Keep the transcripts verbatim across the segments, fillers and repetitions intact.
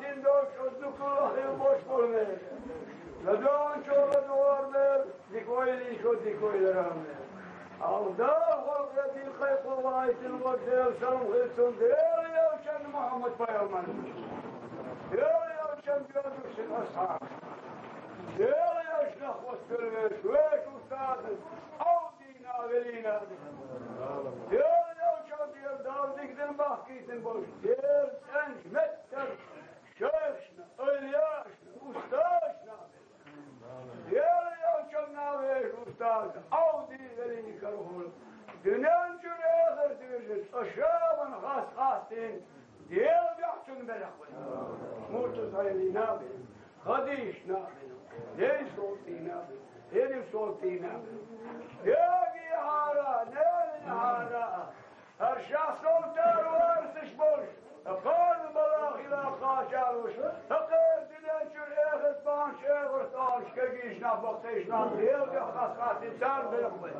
Дин долчо дуккха хила бош болу мер. ЛадоьгӀначо ладогӀар бер, дика ойла йичо дика ойларан бер. Алда халкъе дилхъай къуллаайтина вара Дела салам хилла цунна, Дела йолчун Мухьаммад пайхамар. Дела йолчун доьзуш шин асхьаб. Дела йолчу нах хӀоттавелла вешан, вешан устаза. Ӏовдийна, велийна. Дела йолчун дера Далла дика дина бахкийтина болуш. Дера цӀеначу меттара шайхашна, эвлияашна, устазашна. Дела йолчунна вешан устаза Ӏовдий велийна карахула. Дуьнен чуьра эхарт вирзина, цкъа ша ван хас хастийна, Дела дуьхьа цунна белахь вай. Муртаза Ӏелина а бина, Хадийшна а бина, Лейсолтийна а бина, Херисолтийна а бина. Дегахьара, ненахьара, хӀара шахсолтара варсаш болуш, хӀара балахила кхачалуш, хӀара дуьнен чуьра эхарт бахьанаш, эхарт оалаш кегийчу нах баккхийчу нах Дела дуьхьа хас хастийна царна белахь вай.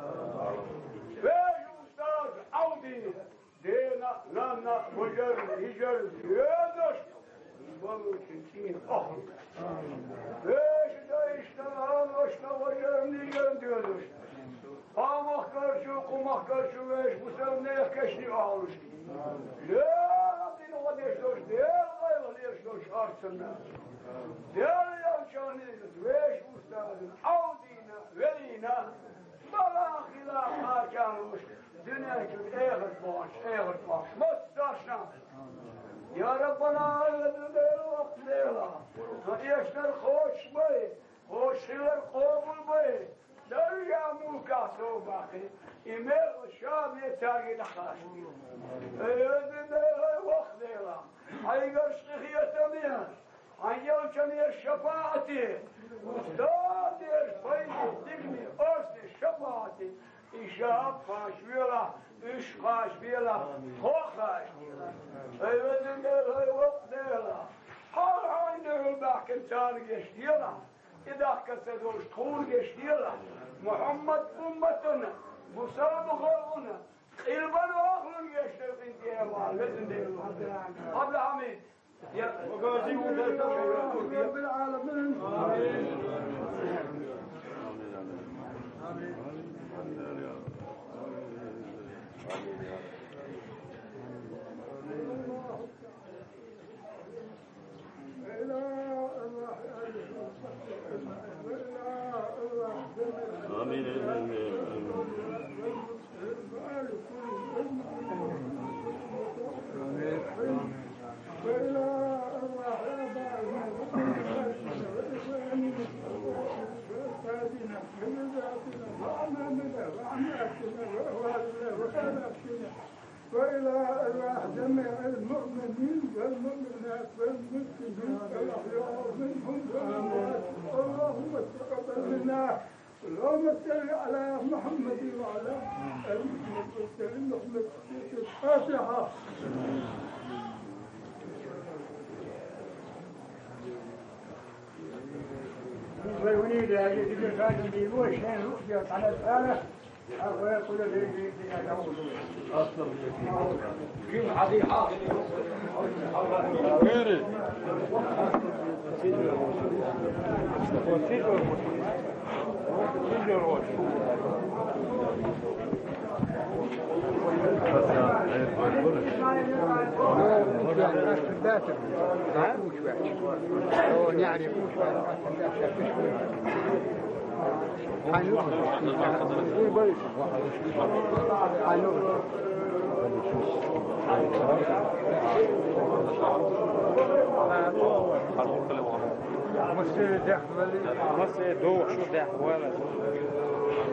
Вешан устаза Ӏовдий. Дена, нанна, важарна, йижарна доьзуш, балучун цӀийна охьа. Вешан дайшна, наношна, важарна, йижарна доьзуш. Кху махкарчу, кху махкарчу вешан бусалба нехан кешне охьалуш. Дела дина гӀо деш долуш, Дела къайлаха лелаш долуш харцанна. Дела йолчунна вешан устаза Ӏовдийна, велийна, балахила кхачалуш. Дуьнен чуьра эхарт бахьанаш, эхарт бахьанаш массарна. Я Раббана, Дела, воккха Дела, сан эшнар кхочуш бай, кхочуш хилар къобал бай, даржехь, мулкехь совбаккхий, и мел ша бен цаьрга дӀакхачий. Ай, везан Дела, воккха Дела, хьайгара къинхетаме, хьан йолчунна шапаӀате, устазера пайде, дикане, орцане шапаӀате, и ша кхачавелахь, уьш кхачавелахь, тхо а кхачаделахь. Ай, везан Дела, ай, воккха Дела, хьо хьайна дуьхьал баьхкина царна гечделахь, и дахка ца долуш тхуна гечделахь, Мухьаммад умматана, бусалба халкъана, къилбан вахлун гечдел къинтӀера ван, везан Дела. Абдулхьамид. رب العالمين. آمين. وإلى أرواح آبائنا وأمهاتنا وإخواننا وأستاذنا وعلمائنا وعماتنا وأهوالنا وآبائنا وإلى أرواح جميع المؤمنين والمؤمنات والمسلمين الأحياء منهم والأموات. اللهم تقبل منا. اللهم صل على محمد وعلى آل محمد وسلم. الفاتحة. Массе дехвали. Массе дохуш дехвала.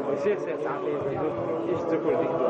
Массе се цхьаьна. Иштта ца курдиг ду.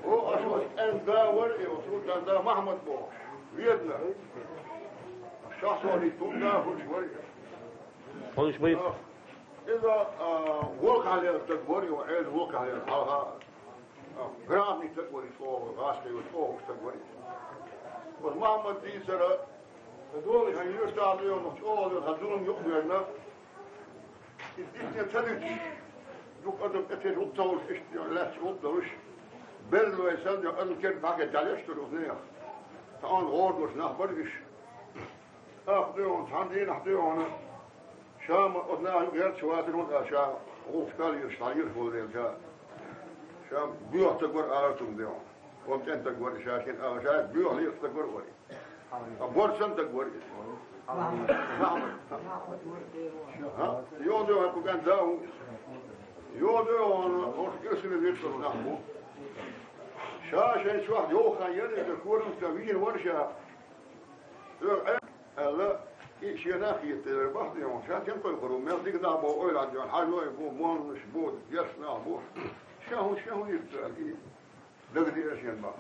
О, аш ваш кӀен да вар и, ваш вутан да Махьмад бо. Ведна. Шахсони тун да хуч вар и. Хуч вар. Иза, а, вокале так вар и, эз вокале. Ага. А, грани так вар и, о, гаште вар, о, так вар и. Вот Махьмад дийцара. Шан юртахь лоьхучу оха хазун юкъаверна, иза дитина ца диташ, дукха адам тӀе тера хӀума ца хуьлуш, иштта лаьтташ хӀума долуш, берлой санна, адам керда дӀахӀитталеш дара оцу нехан. Цхьа онда гӀора долуш нах бара уьш. ТӀаккха дуьйхьуна, цхьана дийнахь дуьйхьуна, ша ма оцу наха юкъа гӀерташ вацара, ша гӀуллакхаш лелаш, дӀалелаш волавелча, ша боьха стаг вара ала цунна дуьйхьуна. Вон кӀентаг вара ша шена ала, ша боьха лелаш стаг вара вара. А бор санна стаг вара иза. Махьмад. Махьмад вара. ХӀа? Йоьду хьан кху кӀант да ву. Йоьду хьуна, оцу кӀирсина виртар нах бу. Ша шайн чохь йовха яра иза, корам ца вийна вара ша. Цуьнга аьлла, и шена а хетта вара бах дуьйхьуна. Ша тем кхойкхур ву, мел дика нах боху ойла дуьйхьуна. Хьажой бу, моннаш бу, дерш нах бу. Ша хӀун, ша хӀун йира цара, и Дагадеара шена бах.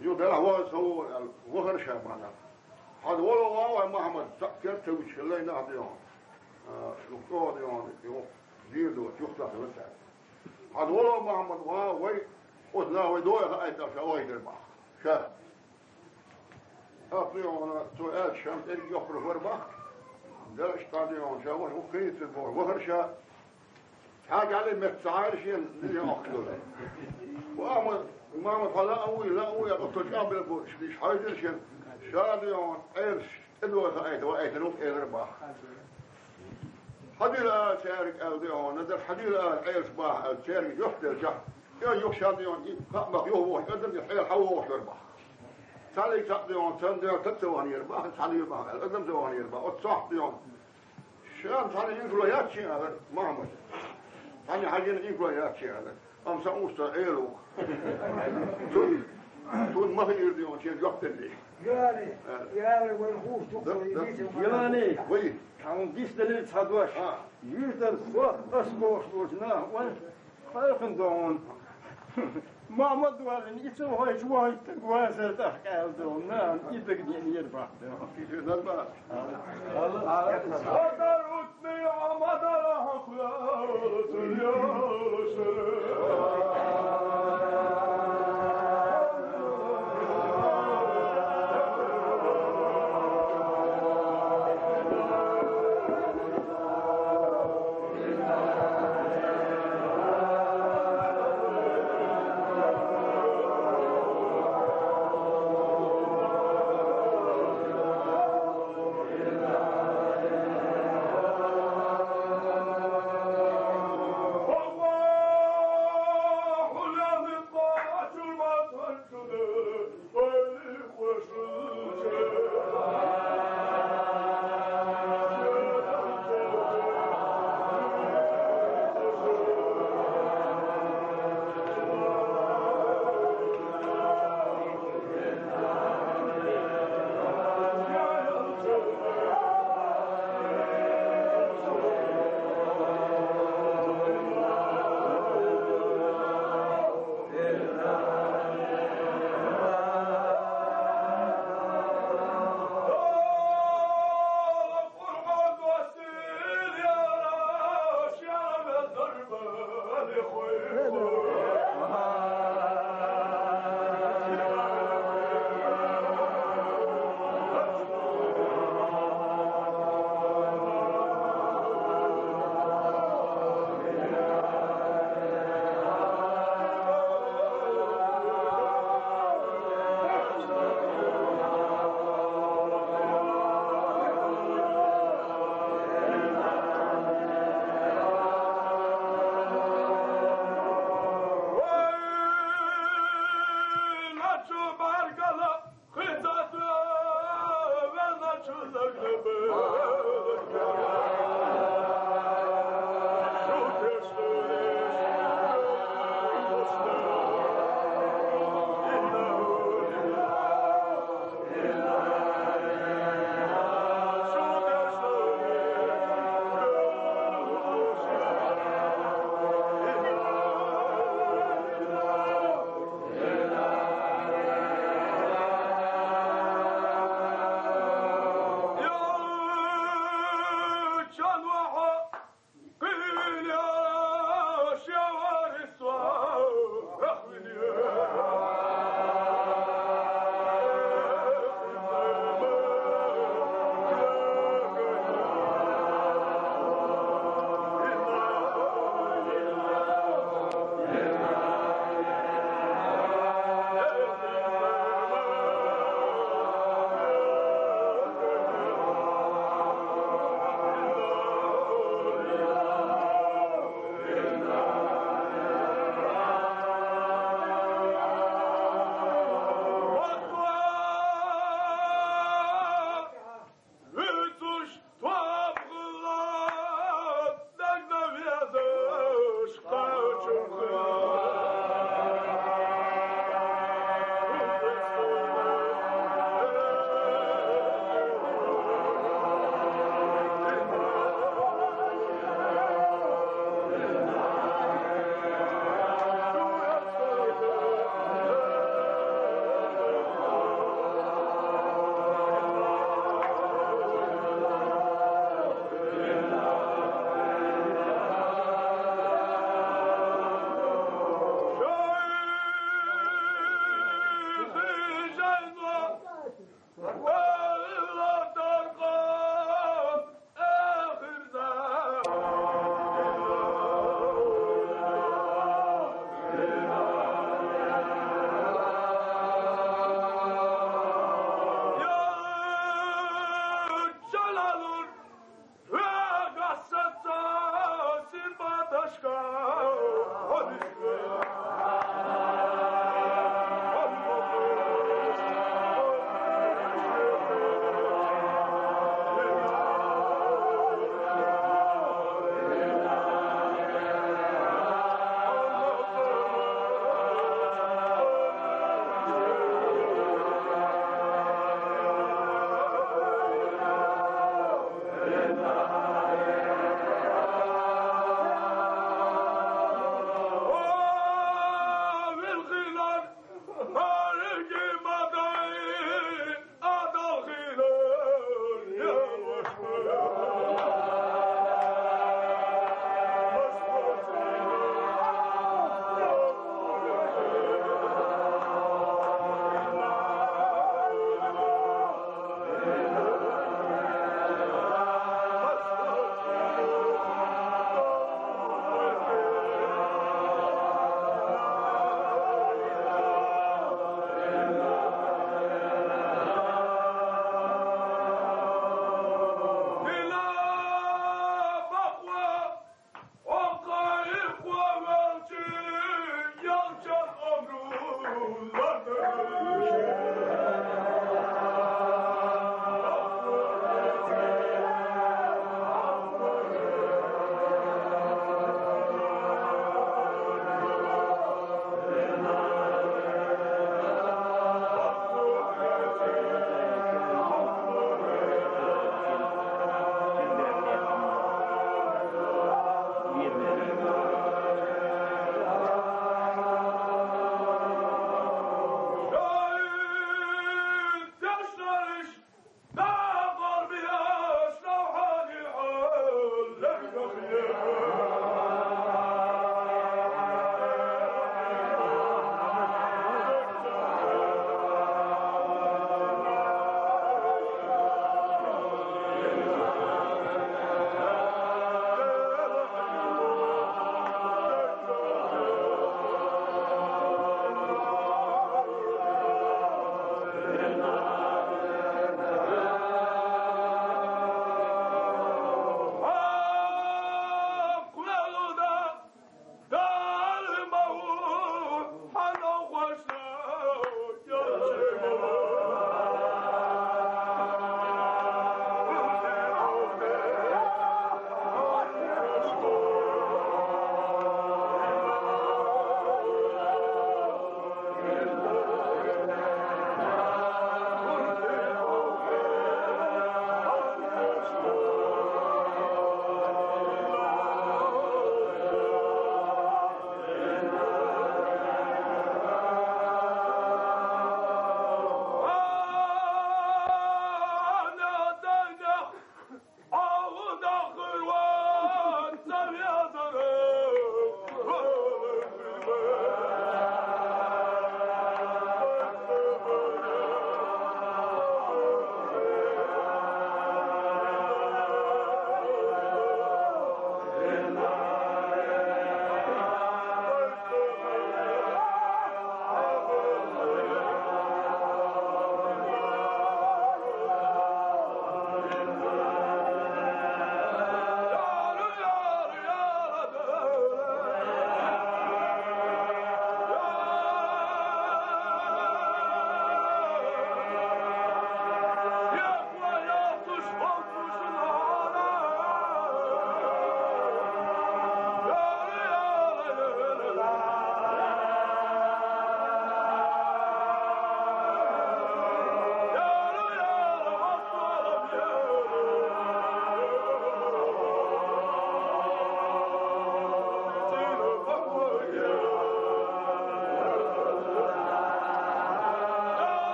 Юха делахь ваха ца вогӀу аьлла, вахара ша бахьана. Хьан вало ван вай Махьмад, цхьаъ кертавича хилла нах дуьйхьуна. А, юха чӀогӀа дуьйхьуна, юха дийр доцу, юха тахана цаьрга. Хьан вало Махьмад ван вай, оцу наха вай дой хаийта ша вахийтар бах. Ша. ТӀаккха дуьйхьуна, цо аьлча шен тӀерг йоккхур вара бах. Делахь ша дуьйхьуна, ша вахара, хӀун кхин йицар боху, вахара ша. Цхьа гӀали метта ца Ӏайра шена, дина йоккхуш долу. Ва Ахьмад, Махьмад, хьо лаа вуй, лаа вуй, оццул чӀагӀбелла бу, иша хьаьвзира шена. Ша дуьйхьуна, Ӏелаш, тӀедогӀу хаийта, ваийтина ву элира бах. Хьадийла ала цаьрга аьлла дуьйхьуна, даш хьадийла ала Ӏелаш бах аьлла, цаьрга юьхь делчахь, и юха ша дуьйхьуна, и кхаъ бах юха вохуш, адам и хьела хьан вохуш вара бах. Цхьаьллиг цхьаъ дуьйхьуна, царна дуьхьа таг ца ваханера бах, цхьаьллиг бах аьлла, адам ца ваханера бах, оцу цохь дуьйхьуна. Ша цхьана инкало яц шен аьлла, Махьмад. Цхьана хьажийна инкало яц шен аьлла. Амма сан устар Ӏела ву. Цунна, цунна ма хиира дуьйхьуна шен жоп деллий. Яли, яли, вайн хӀуш ду-, да, да. Вай. Тхьамма дис делира цхьа дош. А. Юьртан хох ас бохуш долчу нах ван. Кхайкхина догӀун. Махьмад валлина, и ца вахийтча, вахийтта вазар тӀаккха аьлла догӀун. Нана, и дагадеънера бах. Адар утмия, мадар ахлациясра.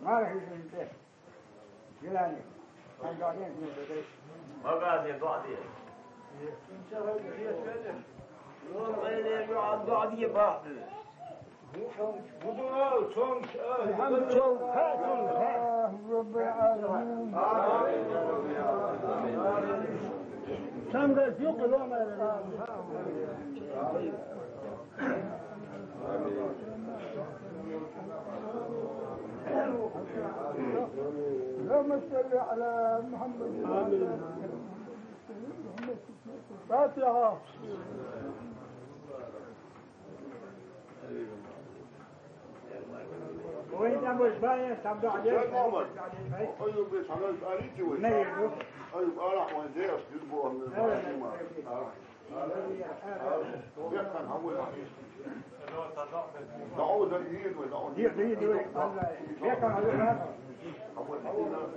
ما راح يجي. جيلاني. ما قاعدين في البيت. ما قاعدين، قاعدين. ما قاعدين، قاعدين بعض. الحمد لله رب العالمين. Sen de yok olma. اللهم صل على محمد وعلى آل محمد. الفاتحة. وين أبو زبايا؟ تبدو عليك. شيخ محمد. أيوب، بس أنا أريد شوي. ما يعرف. أيوب، أنا وين زي أسجد بو أمي. يكن أول واحد. دعوة الإيد ودعوة الإيد. يكن أول واحد. أول واحد.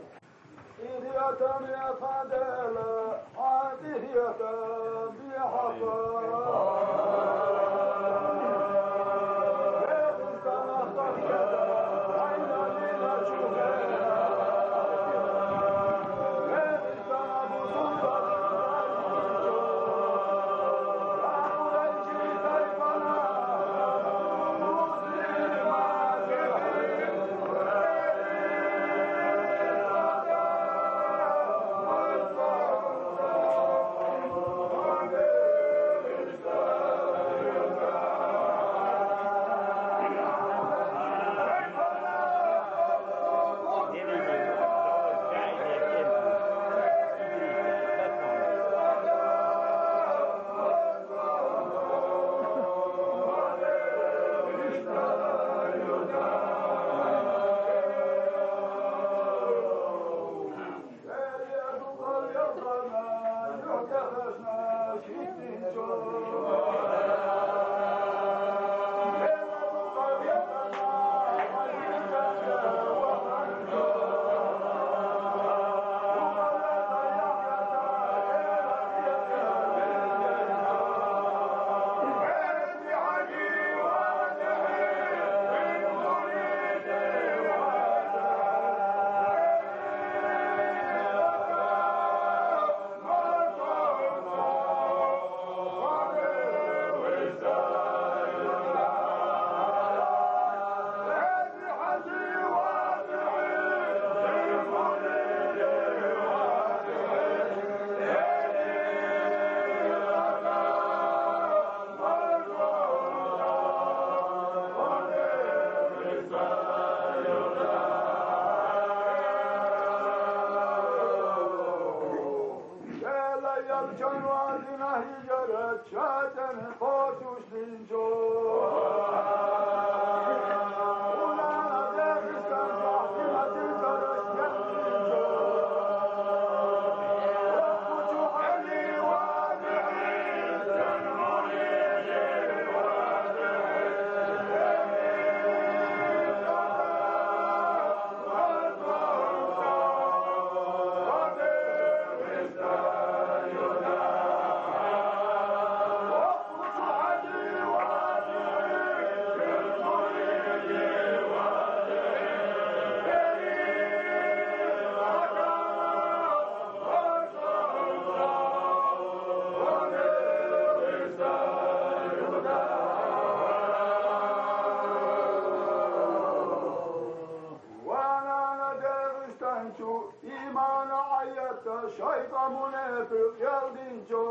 Ana ayette şeytan münafık geldince.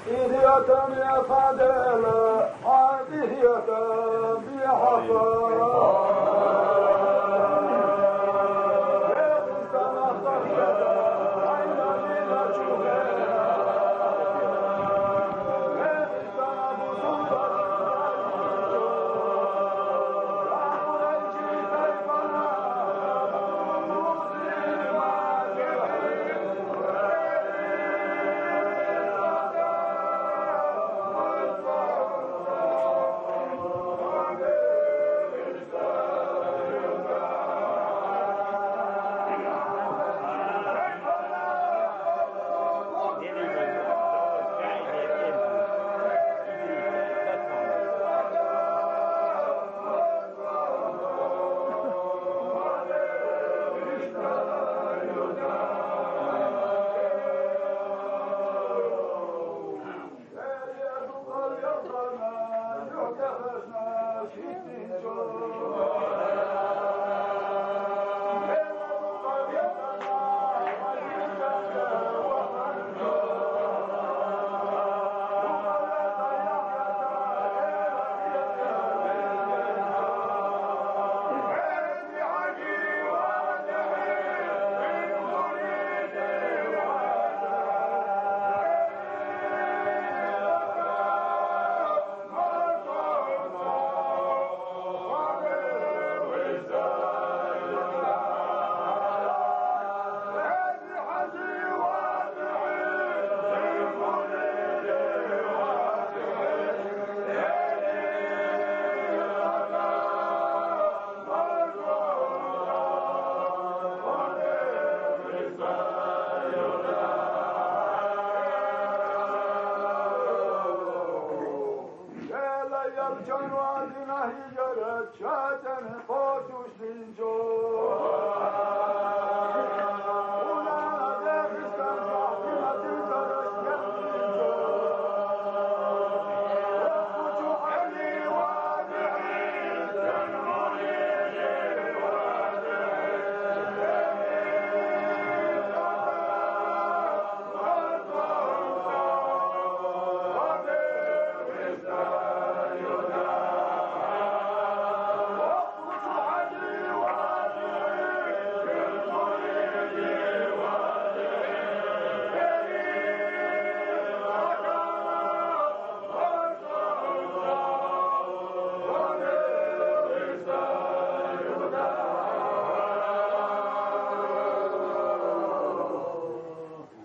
İdiyatan ya fadela, adiyatan bi hafara.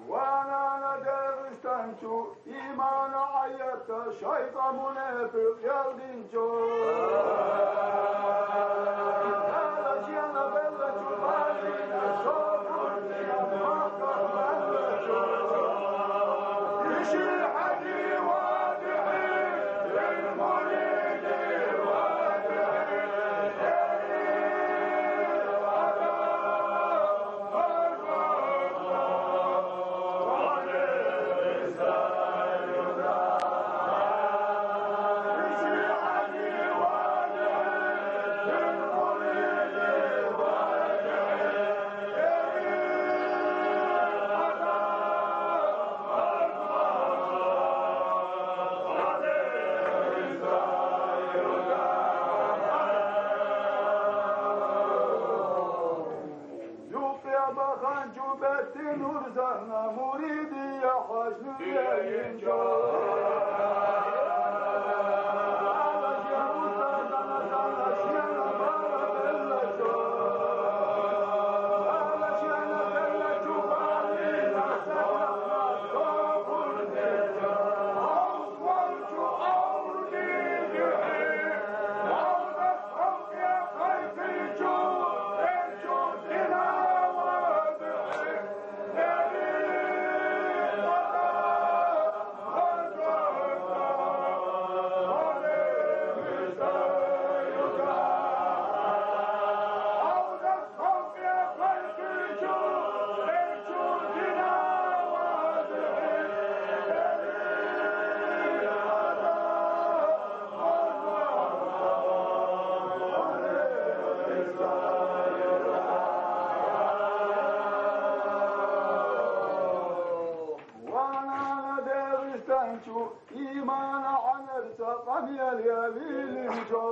Wana na Dağıstançu, imana ayette şeytan münafık geldince. Yupya bakan cübeti nurzana muridi ya hacnı yayınca. Иман гӀанарца къамиял я вилинчу.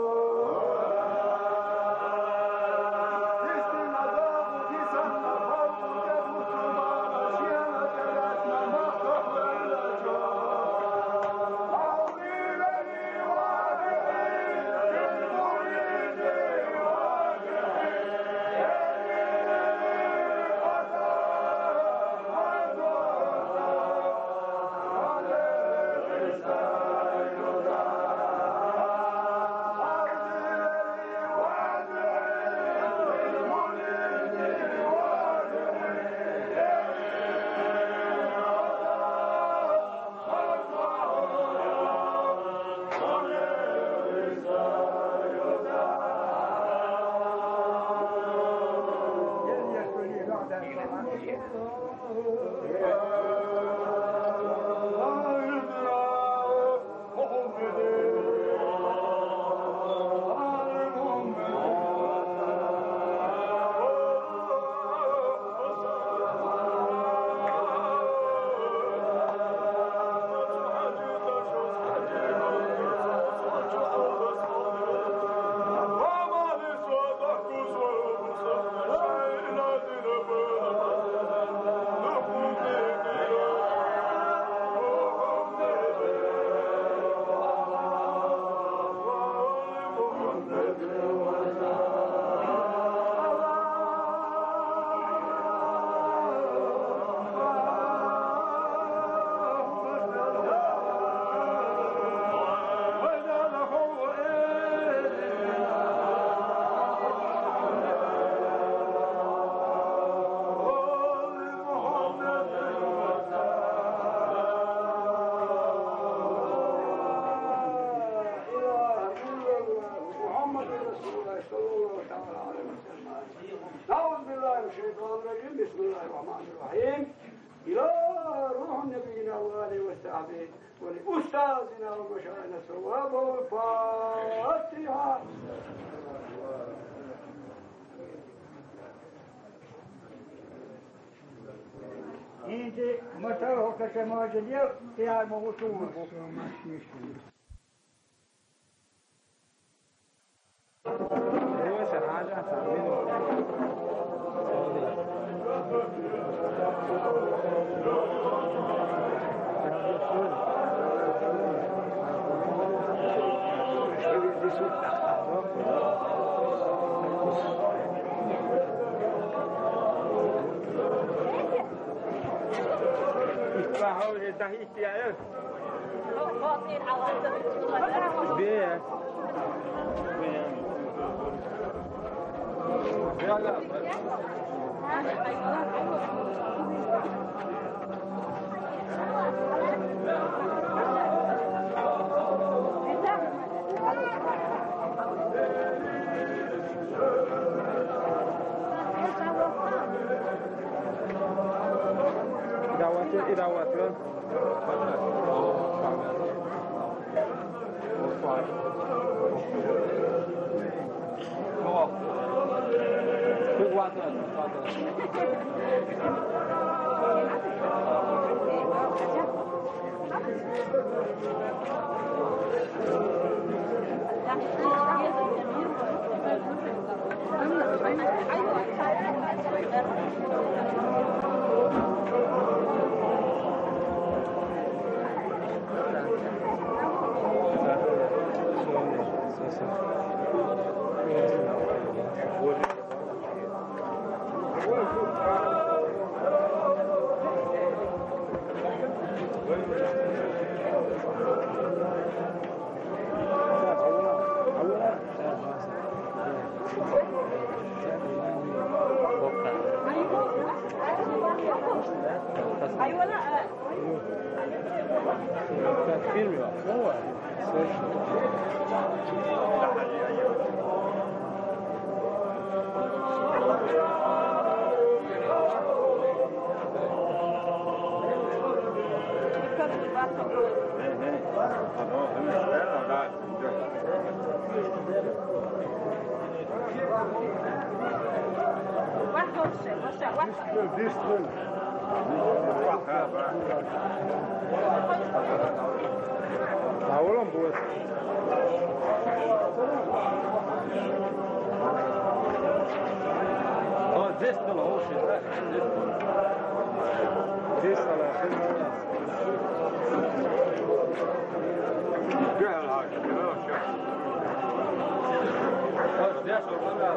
محمد رسول الله صلى الله تعالى عليه وسلم. أعوذ بالله من الشيطان الرجيم. بسم الله الرحمن الرحيم. إلى روح نبينا وآله وصحبه ولأستاذنا ومشايخنا الثواب والفاتحة. Инде матар хӀокхача мажале тӀяр ма вусу. Давайте, и давайте. Ой, здесь было лучше, да? Здесь было. Здесь было. Вот здесь вот, да.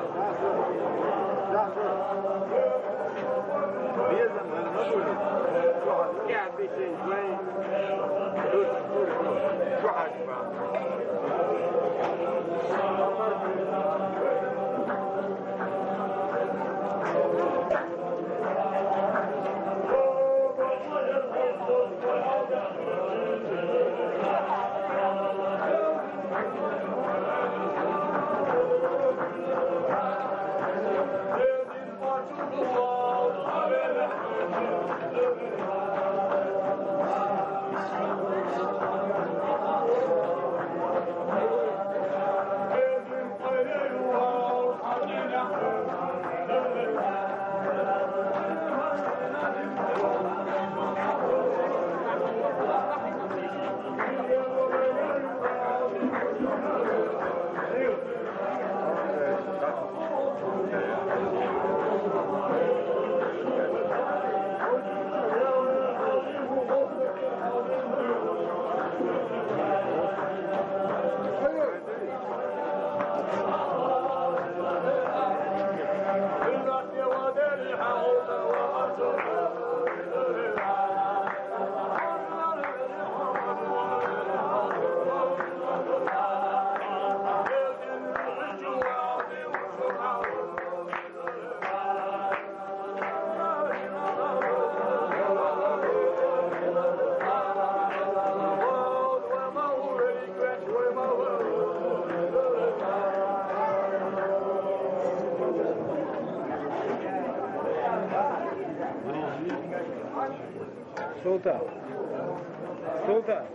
Султан. Султан.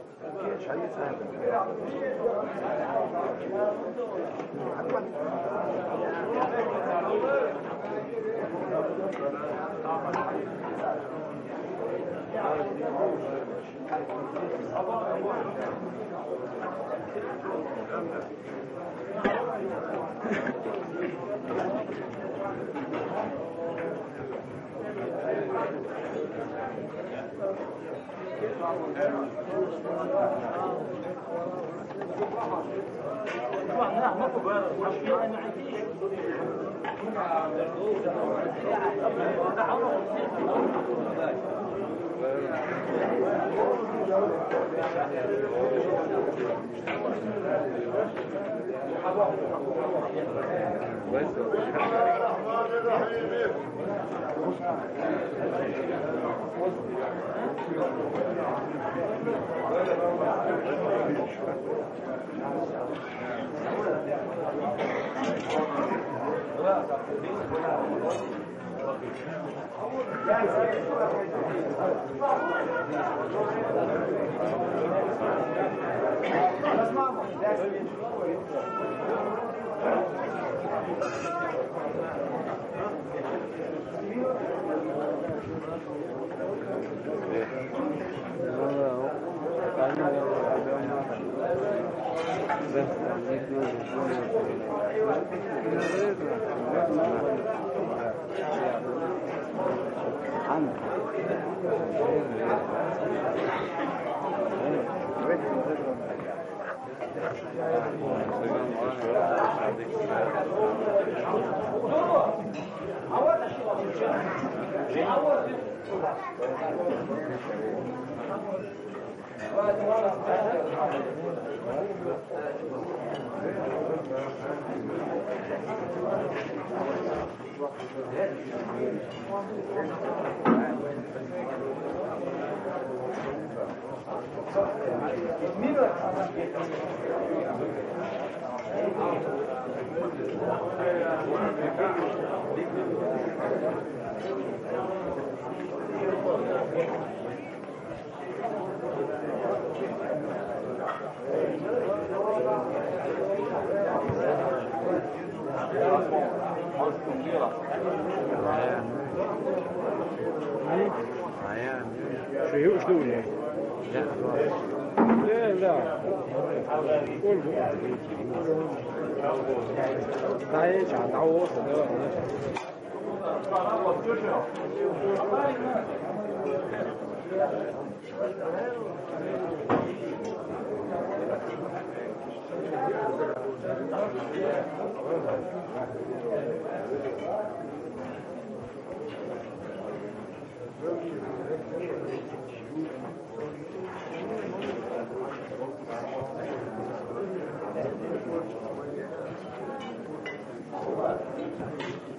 شو هي؟ شو هي؟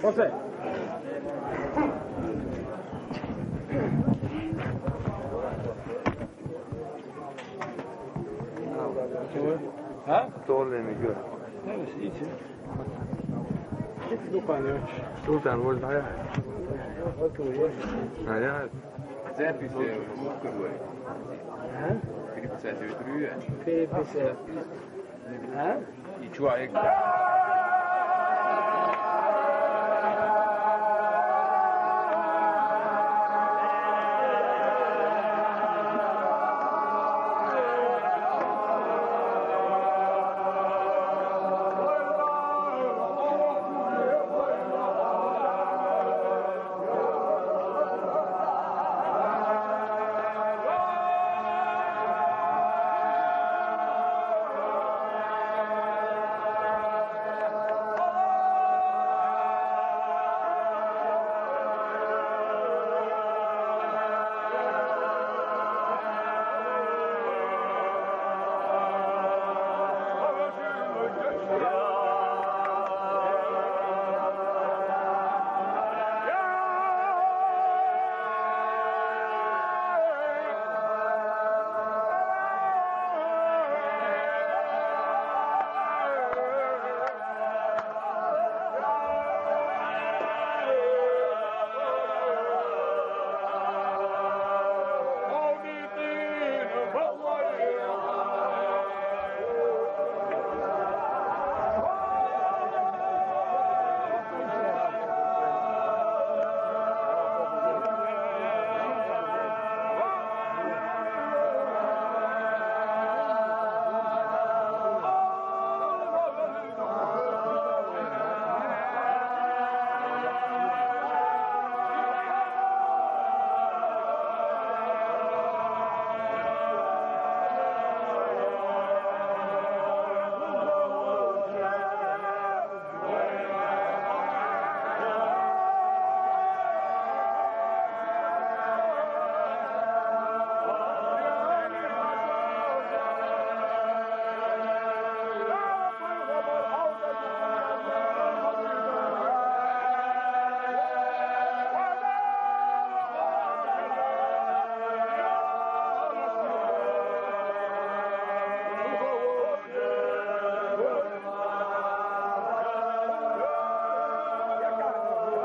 José. Ha? Doğru demek yok. Evet, iyice. Sultan, where's my eye? Eye, eye. Запись, э, музыка говорит. А? Переписать, э, интервью. Переписать. А? И чё, а я